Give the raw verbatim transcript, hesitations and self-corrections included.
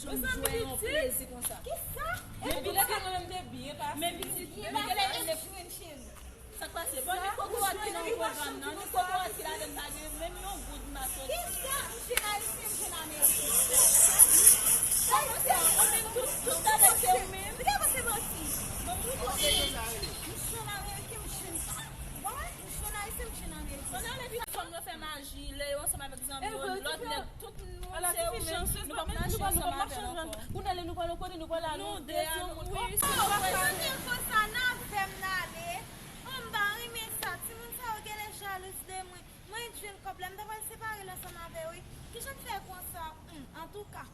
Mezanmi, jwe yon pitit. Plezi konsa. Kisa? Men pitit, mwen menm te byen pase. Men pitit, men pitit, men pitit, men pitit. Sa k pase? Bon, ni kokorat ki nan pwogram nan, ni kokorat ki ladan pa gen menm yon goud m pa soti. Kisa? M jwenn ayisyen, m jwenn ameriken. Sa k pase? Ou menm tout, tout talè se ou menm. Li ka pase manti. Bon, m jwenn ameriken, m jwenn, m jwenn ayisyen, m jwenn ameriken. Pandan lè fanm yo fè maji, lè yo ansanm avèk zanmi yo, lòt nèg, tout moun se ou menm. Nou p ap mache ansanm avè l ankò. Kounye a lè nou pral yon kote, nou pral al yon dèyè yon moun. Wi, se sa. Konsa n avè m n ale. Oh, m pa renmen sa. Timoun sa yo genlè jalouz de mwen. Mwen jwenn kòb la, m ta pral separe l ansanm avè yo, wi. Kijan n fè konsa? Hmm, antouka.